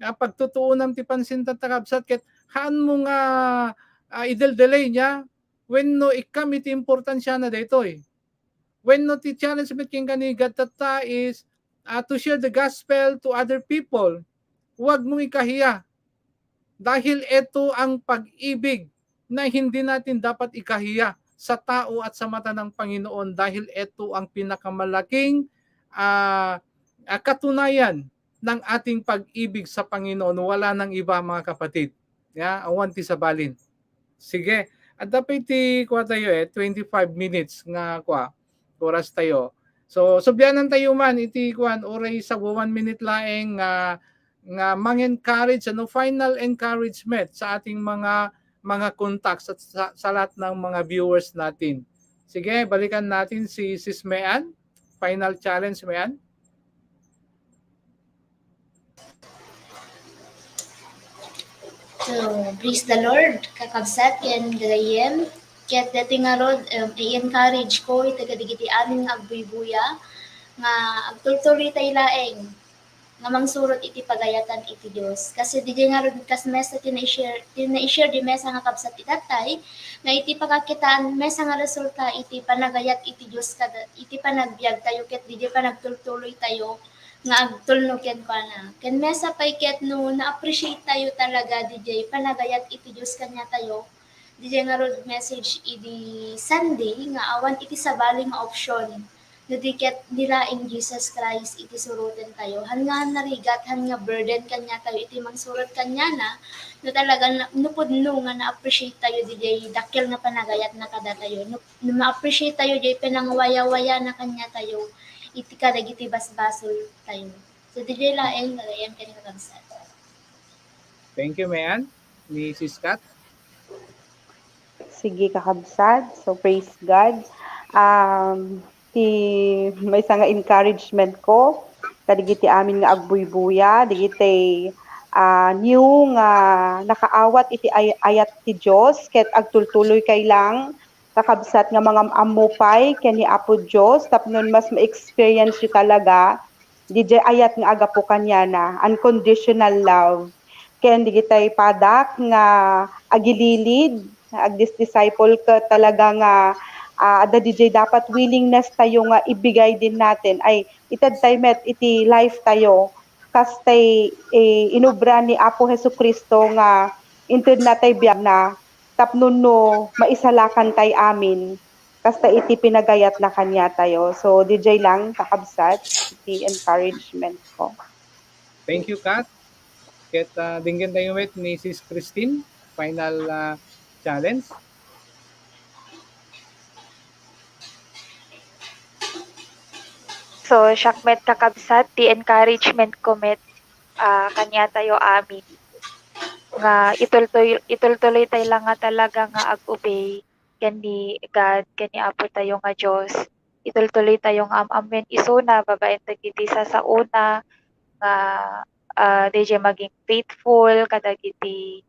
ah, pagtutuonam ti pansin tatta, kabsat, ket hanmo nga, ah, ideldelay nia wenno ikkam iti importansiana daytoy. Wenno ti challenge met kenka ni God tatta is, ah, to share the gospel to other people. Huwag mong ikahiya. Dahil ito ang pag-ibig na hindi natin dapat ikahiya sa tao at sa mata ng Panginoon, dahil ito ang pinakamalaking, ah, ah, katunayan ng ating pag-ibig sa Panginoon. Wala nang iba, mga kapatid. Ya, awan ti sabalin. Sige. Adda pay ti kua tayo, eh, twenty-five minutes nga kua, oras tayo. So, sublianantayo man iti kuan, uray sa one minute laeng nga, nga mang-encourage, ano, final encouragement sa ating mga, mga contacts at sa, sa lahat ng mga viewers natin. Sige, balikan natin si Sis Mean. Final challenge, Mean. So, praise the Lord, kakabsat ken gagayyem. Ket daytoy ngarud, um, i-encourage ko iti kadagiti amin nga agbuybuya nga agtultuloy tayo laeng nga mangsurot iti pagayatan iti Dios. Kasi didiay ngarud, kas mesa ti nai-share, ti nai-share di mesa nga kabsat itattay, nga iti pagkakitaan mesa nga resulta iti panagayat iti Dios kada, iti panagbiag tayo ket didiay panagtultuloy tayo nga agtulno kenkuana. Ken mesa pay ket no na-appreciate tayo talaga didiay panagayat iti Dios kaniatayo, didiay ngarud message idi Sunday nga awan iti sabali nga option. No di ket ni laeng Jesus Christ iti suroten tayo. Han nga narigat, han nga burden kaniatayo iti mangsurot kaniana, no talaga na, no pudno nga na-appreciate tayo didiay dakkel nga panagayatna kadatayo. No, no ma-appreciate tayo diay pinangwayawayana kaniatayo iti kadagiti basbasol tayo. So, didiay laeng, gagayyem ken kakabsat. Thank you, Mean. Ni Sis Kat? Sige, kakabsat. So, praise God. Um, ti maysa nga encouragement ko kadagiti amin nga agbuybuya, dagiti, ah, new nga nakaawat iti ay-, ayat ti Dios, ket agtultuloy kay lang, kakabsat, nga mangam-ammo pay ken ni Apo Dios, tapno mas ma-experience yu talaga Didiay ayat nga agapu kaniana, unconditional love. Ken digitay padak nga agililid, agdis-disciple ket talaga nga, ah, adda didiay dapat willingness tayo nga ibigay din natin. Ay, ited tayo met iti life tayo. Kastay, eh, inubra ni Apo Jesucristo nga inted natay biag na tapno no maisalakan tay amin. Kasta iti pinagayat na kaniatayo. So, didiay lang, kakabsat, iti encouragement ko. Thank you, Kat. Ket, ah, denggen tayo met ni Sis Christine, final, ah, challenge. So, siak met, kakabsat, ti encouragement ko met, ah, kaniatayo amin nga itultoy-, itultuloy tayo lang nga talaga nga ag-obey ken ni God, ken ni Apo tayo nga Dios. Itultuloy tayo nga am-ammoen isuna babaen dagiti sasaona nga, ah, didiay maging faithful kadagiti,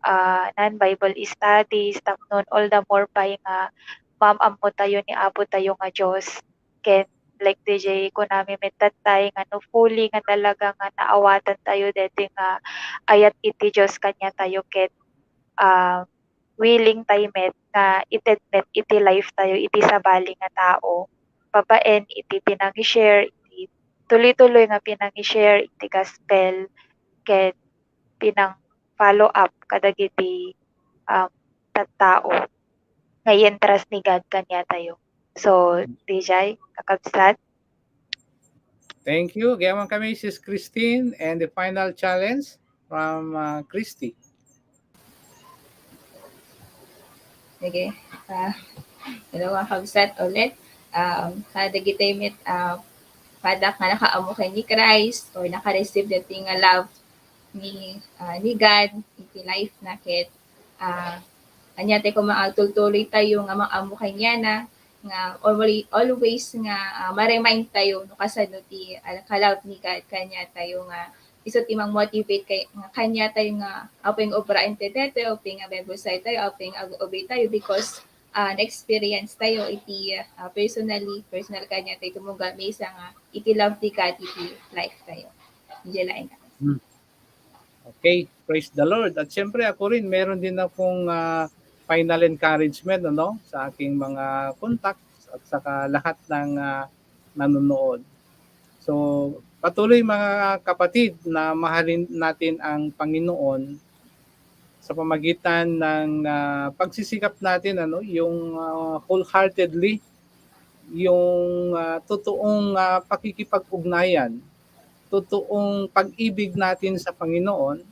ah, nan Bible studies, tapno all the more pay nga maam-ammo tayo ni Apo tayo nga Dios. Ken like didiay kunami met tattay nga no fully nga talaga nga naawatan tayo deti nga ayat iti Dios kaniatayo ket, ah, willing tayo met nga ited met iti life tayo iti sabali nga tao, babaen iti pinangi-share, iti tuloy-tuloy nga pinangi-share iti gospel, ken pinang-follow up kadagiti, um, tattao nga i-entrust ni God kaniatayo. So, didiay, kakabsat. Thank you. Gayam kami, Sis Christine, and the final challenge from, uh, Christy. Sige. Ah, hello, mga kabsat, ulit. Um, kadagiti met, ah, padak nga nakaammo ken ni Christ or naka-receive deti nga love ni, ah, ni God iti life na ket, ah, ania ti koma agtultuloy tayo nga maammo kaniana nga alwa-, always nga, ah, ma-remind tayo no kasano ti, ah, ka-love ni God kaniatayo nga isu ti mang-motivate kay, nga kaniatayo nga apay nga obra iti daytoy, apay nga Bible study tayo, apay nga ag-obey tayo because, ah, na-experience tayo iti, ah, personally, personal kaniatayo tumunggal maysa nga iti love ti God iti life tayo. Didiay laeng. Hmm. Okay, praise the Lord. At siyempre, ako rin, meron din akong, ah, final encouragement, ano, sa aking mga contacts at saka lahat ng, ah, nanonood. So, patuloy, mga kapatid, na mahalin natin ang Panginoon sa pamagitan ng, ah, pagsisikap natin, ano, yung, ah, wholeheartedly, yung, ah, totoong, ah, pakikipag-ugnayan, totoong pag-ibig natin sa Panginoon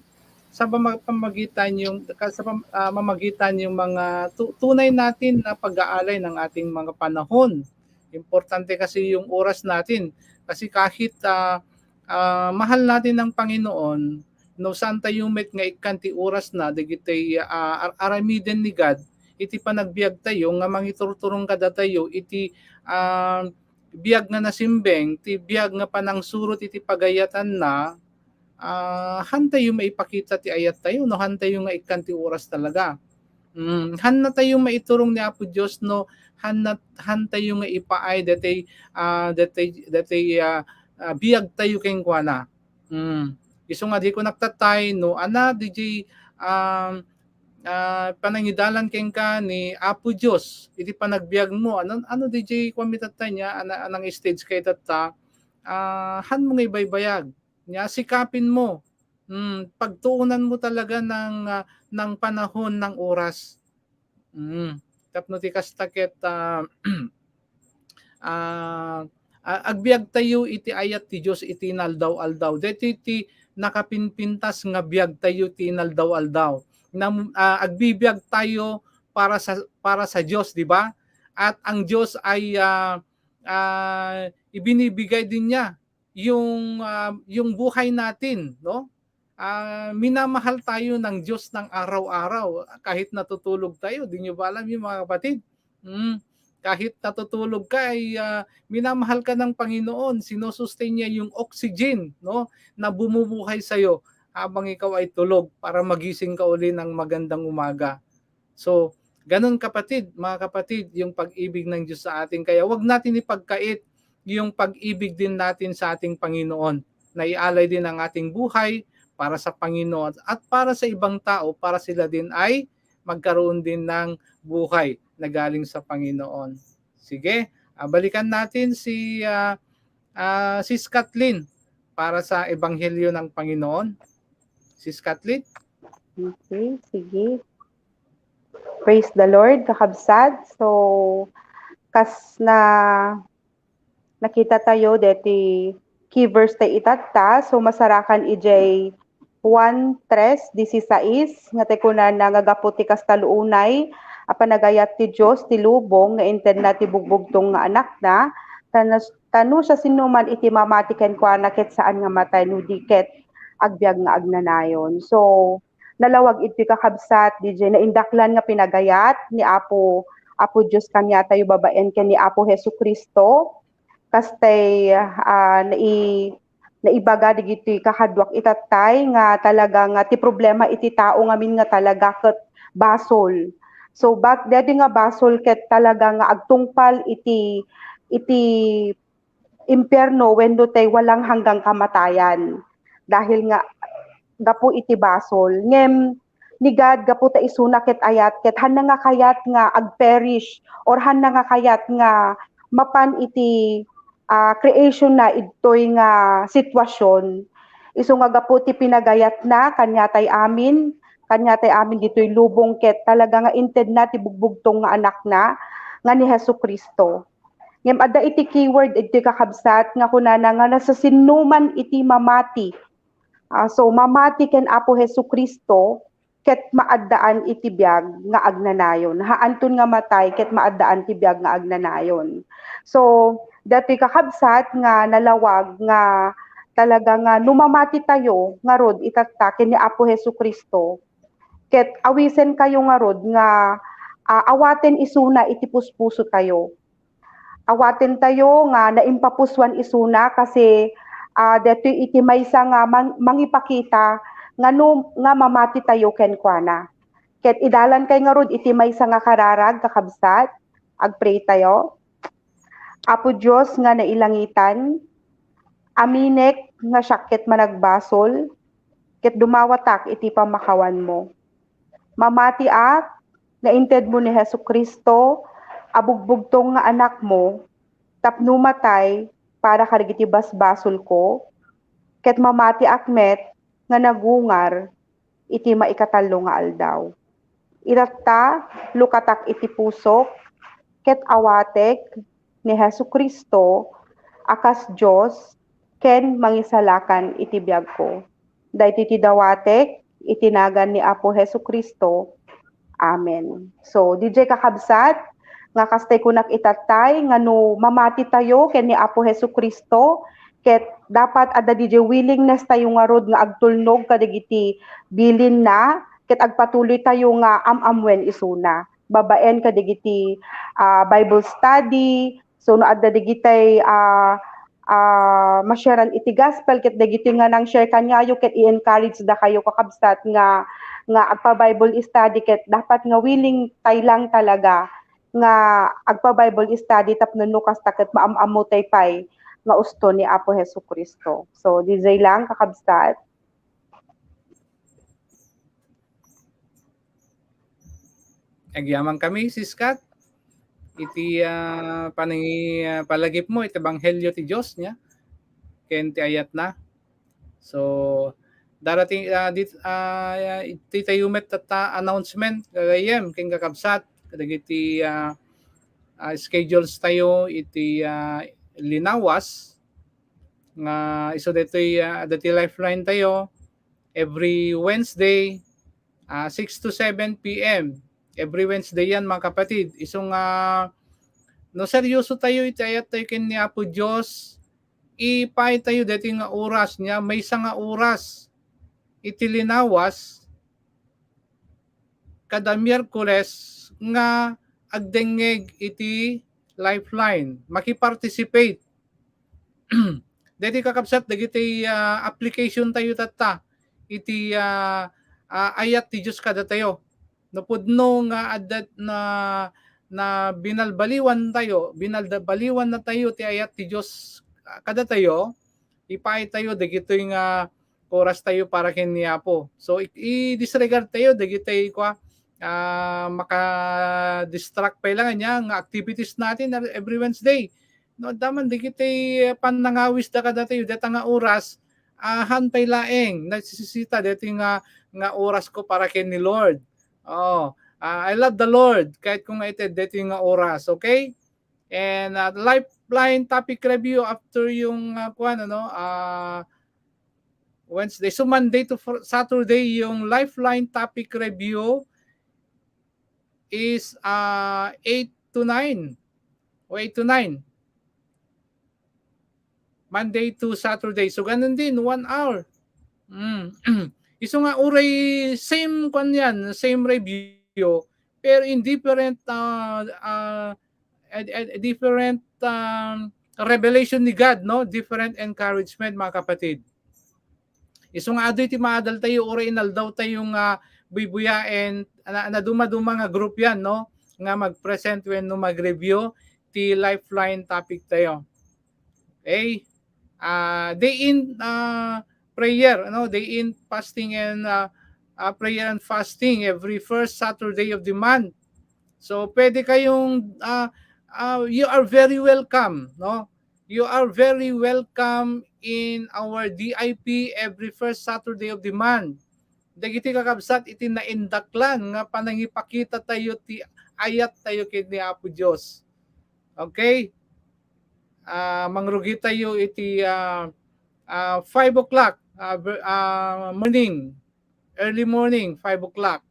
sa pama-, pamagitan yung, ka-, sa pam-, ah, mamagitan yung mga tu-, tunay natin na pag-aalay ng ating mga panahon. Importante kasi yung oras natin. Kasi kahit, ah, ah, mahal natin ang Panginoon, no, saan tayo met nga ikkan ti oras na, dagiti, ah, ar-, aramiden ni God, iti panagbiag tayo nga mangiturturong kadatayo, iti, ah, biag nga nasimbeng, ti biag nga panangsurot iti pagayatanna, ah, han tayo maipakita ti ayat tayo, no, han tayo nga ikkan ti oras talaga. Mm, han na tayo maiturong ni Apo Dios, no, han na, han tayo nga ipaay, dati, ah, dati, dati, ah, ah, biag tayo kenkuana. Mm. Isu nga di ko nagtatay, no, ana, didiay, um, ah, panangidalan kenka ni Apo Dios, iti panagbiag mo, ano, ano, didiay, kwan mi tatta niya, ana, anang stage kay tatta, ah, han mo nga ibaybayag, niya, sikapin mo, mm, pagtuunan mo talaga ng, ah, ng panahon, ng oras. Mm. Tapno ti kasta ket, ah, ah, a-, agbiag tayo iti ayat ti Dios iti inaldaw-aldaw. Daytoy ti nakapinpintas nga biag tayo ti inaldaw-aldaw. Nam-, ah, agbibiag tayo para sa, para sa Dios, di ba? At ang Dios ay, ah, ah, ibinibigay din niya yung, ah, yung buhay natin, no? Ah, minamahal tayo ng Diyos ng araw-araw, kahit natutulog tayo. Di nyo ba alam yun, mga kapatid? Mm, kahit natutulog ka, ay, ah, minamahal ka ng Panginoon. Sinusustain niya yung oxygen, no, na bumubuhay sa'yo habang ikaw ay tulog para magising ka uli ng magandang umaga. So, ganun, kapatid, mga kapatid, yung pag-ibig ng Diyos sa atin. Kaya wag natin ipagkait yung pag-ibig din natin sa ating Panginoon. Naialay din ang ating buhay para sa Panginoon at para sa ibang tao, para sila din ay magkaroon din ng buhay na galing sa Panginoon. Sige, ah, balikan natin si, ah, ah, Sis Kathleen para sa Ebanghelyo ng Panginoon. Sis Kathleen? Okay, sige. Praise the Lord, kakabsat. So, kas na nakita tayo deti key verse tay itatta, so masarakan ijay Juan tres dieciséis, nga tay kunana nga gapu ti kasta luunay a panagayat ti Dios ti lubong nga intedna ti bugbugtong nga Anakna, ta no, ta no siasinoman iti mamati kenkuana ket saan nga matay no di ket agbiag nga agnanayon. So, nalawag iti kakabsat, diay naindaklan nga pinagayat ni Apo, Apo Dios kaniatayo babaen ken ni Apo Jesu-Cristo, kastay, ah, nai-, naibaga digiti kakaduak itattay nga talaga nga ti problema iti tao ngamin nga talaga ket basol. So, bat-, daydi nga basol ket talaga nga agtungpal iti, iti impierno wenno tay walang hanggang kamatayan. Dahil nga gapu iti basol. Ngem ni God, gapu ta isuna ket ayat, ket hanna nga kayat nga agperish or hanna nga kayat nga mapan iti, ah, creation na idtoy nga sitwasyon. Isu nga gapu ti pinagayatna, kaniatay amin, kaniatay amin ditoy lubong ket talaga nga intedna ti bugbugtong nga Anakna nga ni Jesu-Cristo. Ngem adda iti keyword iti kakabsat nga kunana nga nasasinnuman iti mamati. Ah, so, mamati ken Apo Jesu-Cristo ket maaddaan iti biag nga agnanayon. Haanton nga matay ket maaddaan ti biag nga agnanayon. So, datoy kakabsat nga nalawag nga talaga nga no mamati tayo ngarud itatta ken ni Apo Jesu-Cristo, ket awisen kayo ngarud nga, ah, awaten isuna iti puspuso tayo. Awaten tayo nga naimpapusuan isuna kasi, ah, detoy iti maysa nga mang-, mangipakita nga no, nga mamati tayo kenkuana. Ket idalan kay ngarud iti maysa nga kararag, kakabsat, agpray tayo. Apo Dios nga nailangitan, aminek nga siak ket managbasol, ket dumawatak iti pammakawanmo. Mamatiak nga intedmo ni Jesu-Cristo a bugbugtong nga Anakmo tapno matay para kadagiti basbasolko, ket mamatiak met nga nagungar iti maikatallo nga aldaw. Itatta, lukatak iti pusok, ket awatek ni Jesu-Cristo a kas Dios ken Mangisalakan iti biagko. Daytoy ti dawatek iti nagan ni Apo Jesu-Cristo. Amen. So, diay kakabsat, nga kastay kunak itattay, nga no mamati tayo ken ni Apo Jesu-Cristo, ket dapat adda diay willingness tayo ngarud nga agtulnog kadagiti bilinna, ket agpatuloy tayo nga am-ammoen isuna. Babaen kadagiti, ah, Bible study, so no adda dagitay, ah, ah, ma-sharean iti gospel, ket dagiti nga nang-share kaniayo, ket i-encourage dakayo, kakabsat, nga, nga agpa-Bible study, ket dapat nga willing tay lang talaga nga agpa-Bible study tapno no kasta ket maam-ammo tay pay nga usto ni Apo Jesu-Cristo. So, diay lang, kakabsat. Agyaman kami, Sis Kat, iti, ah, panangi-, ah, palagipmo iti ebanghelio ti Dios nia, ken ti ayatna. So, darating, ah, dit-, ah, iti tayo met tatta announcement, gagayyem, ken kakabsat, kadagiti, ah, ah, schedules tayo iti, ah, linawas, nga isu daytoy, ah, daytoy Lifeline tayo, every Wednesday, ah, six to seven P M. Every Wednesday yan, mga kapatid. Isu nga, no seryoso tayo, iti ayat tayo ken ni Apo Dios, ipaay tayo daytoy nga oras nia, maysa nga oras iti linawas, kada Miyerkules nga agdengngeg iti Lifeline, maki-participate. Daytoy kakabsat, dagiti, ah, application tayo tatta iti, ah, ah, ayat ti Dios kadatayo. No pudno nga adda na, na binalbaliwan tayo, binalda-, baliwan na tayo ti ayat ti Dios, ah, kadatayo, ipaay tayo dagitoy nga oras tayo para ken ni Apo. So, i-, i-disregard tayo dagitoy kwa, ah, maka-distract pay lang niya nga activities natin every Wednesday. No, adda man dagitoy pannangawis da kadatayo, deta nga oras, ah, han pay laeng, nasisita deti nga, nga oras ko para ken ni Lord. Oh, ah, I love the Lord, kahit kung nga iti deti nga oras, okay? And, ah, Lifeline topic review after yung, ah, kuwan, ano, ah, Wednesday. So, Monday to Fr-, Saturday, yung Lifeline topic review is, ah, eight to nine. O eight to nine. Monday to Saturday. So, ganun din, one hour. Mm. Isu nga uray same kwan yan, same review, pero in different, ah, ah, a, a, a different, um, revelation ni God, no? Different encouragement, mga kapatid. Isu nga adu iti maadal tayo, uray inaldaw tayo nga buybuyaen, na, naduma-duma nga group yan, no? Nga mag-present wenno mag-review ti Lifeline topic tayo. Okay? Ah, day in, ah, prayer, ano? Day in fasting and, ah, ah, prayer and fasting every first Saturday of the month. So, pwede kayong, ah, ah, you are very welcome, no? You are very welcome in our D I P every first Saturday of the month. Dagiti kakabsat iti naindaklan nga panangipakita tayo ti ayat tayo ken ni Apo Dios. Okay? Ah, mangrugi tayo iti, ah, ah, five o'clock, ah, ver-, ah, morning, early morning, five o'clock.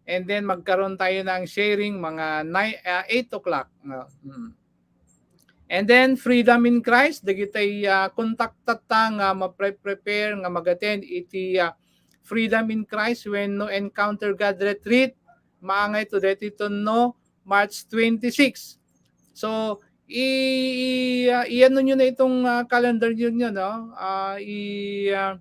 And then magkaroon tayo ng sharing mga nine, ah, eight o'clock. No? Hmm. And then Freedom in Christ, dagitay, ah, kontaktatta nga mapre-prepare nga mag-attend iti, ah, Freedom in Christ wenno Encounter God Retreat, maangay to deti tunno March twenty-six. So, i-, i-, ah, iano nyo na itong, ah, calendar nyo, nyo, no? Ah, i-, ah,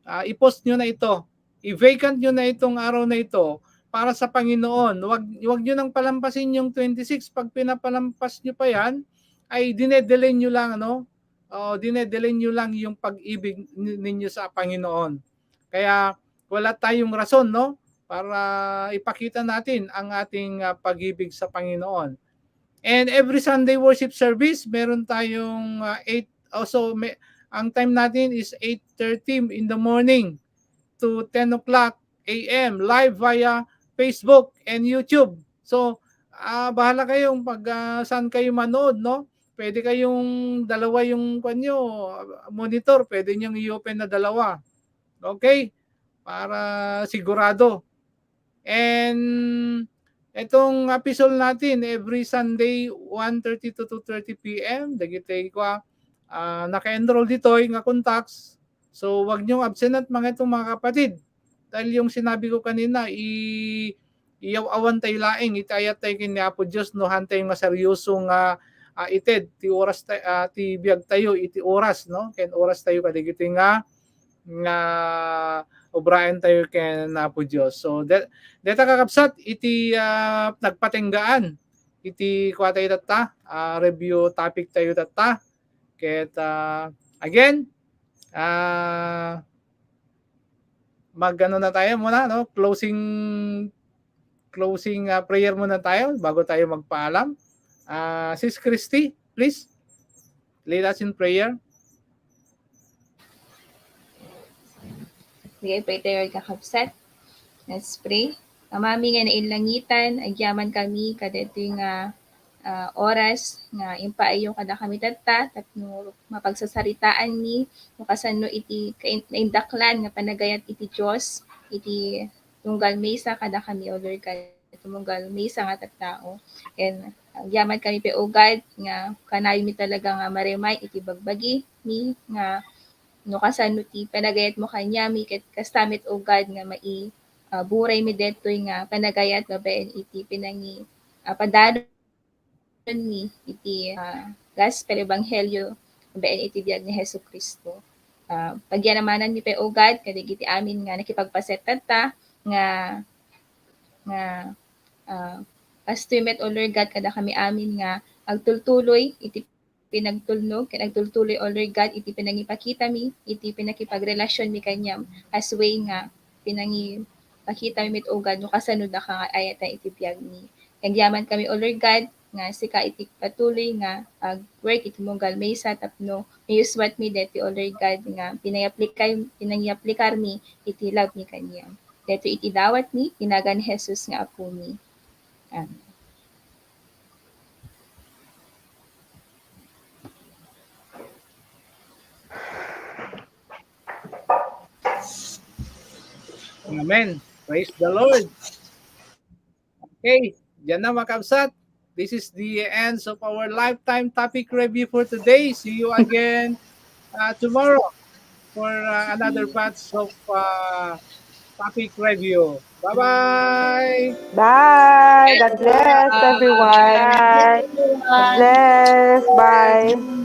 ah, i-post nyo na ito. I-vacant nyo na itong araw na ito para sa Panginoon. Wag, wag nyo nang palampasin yung twenty-six. Pag pinapalampas nyo pa yan, ay dinedelay nyo lang, ano? O, dinedelay nyo lang yung pag-ibig ni-, ninyo sa Panginoon. Kaya wala tayong rason, no? Para ipakita natin ang ating, ah, pag-ibig sa Panginoon. And every Sunday worship service, meron tayong, ah, eight, also, may, ang time natin is eight thirty in the morning to ten o'clock A M, live via Facebook and YouTube. So, ah, bahala kayong pag, ah, saan kayo manood, no? Pwede kayong dalawa yung, kwan nyo, monitor, pwede nyong i-open na dalawa. Okay? Para sigurado. And itong episode natin, every Sunday, one thirty to two thirty P M, dagiti kwa, ah, naka-enroll ditoy nga contacts. So, wag niyong absenan mga itong mga kapatid. Dahil yung sinabi ko kanina, i-, iyaw-awan tayo laeng, iti ayat tayo ken ni Apo Dios, no, han tayo nga seryoso nga, ah, ited, ti oras ta-, ah, ti biag tayo, iti oras, no? Ken oras tayo kadigiti nga, nga obraen tayo ken Apo Dios. So, de-, deta kakabsat, iti, ah, nagpatenggaan, iti kwa tayo tatta, ah, review topic tayo tatta. Ket, ah, again, ah, mag-ano na tayo muna, no? Closing, closing, ah, prayer muna tayo bago tayo magpaalam. Ah, Sis Christy, please, lead us in prayer. Sige, pray tayo, kakabsat. Let's pray. Amami nga nainlangitan, agyaman kami kadaytoy nga, ah, oras nga impaayyo kadakami tatta, tapno mapagsasaritaanmi no kasano iti kain-, naindaklan nga panagayat iti Dios, iti tunggal maysa kadakami, O Lord God, tumunggal maysa nga tattao. And agyaman kami pay, O God, nga kanaymi talaga nga ma-remind iti bagbagimi nga no kasano ti panagayatmo kaniami, ket kasta met, O God, nga mai-, ah, buraymi daytoy nga panagayat babaen iti pinangi-, ah, padanon mi iti, ah, gospel, ebanghelio, babaen iti biag ni Jesu-Cristo. Ah, pagyamananmi pay, O God, kadagiti amin nga nakipagpaset tatta nga, nga, ah, Kastoy met, O Lord God, kadakami amin nga agtultuloy iti pinagtulnog, ken agtultuloy, O Lord God, iti pinangipakitami, iti pinakipagrelasionmi kaniam, as way nga pinangipakitami met, O God, no kasano daka nga ayatan iti biagmi. Agyaman kami, O Lord God, nga sika iti patuloy nga ag-work iti munggal maysa tapno mayuswatmi deti, O Lord God, nga pinangiyaplikay-, pinangiyaplikarmi iti love mi kaniam. Deti iti dawatmi, ti nagan ni Jesus nga Apomi. Amen. Amen. Praise the Lord. Okay, diyan na, mga kabsat. This is the end of our lifetime topic review for today. See you again uh, tomorrow for uh, another batch of uh, topic review. Bye-bye. Bye. God bless everyone. God bless. Bye.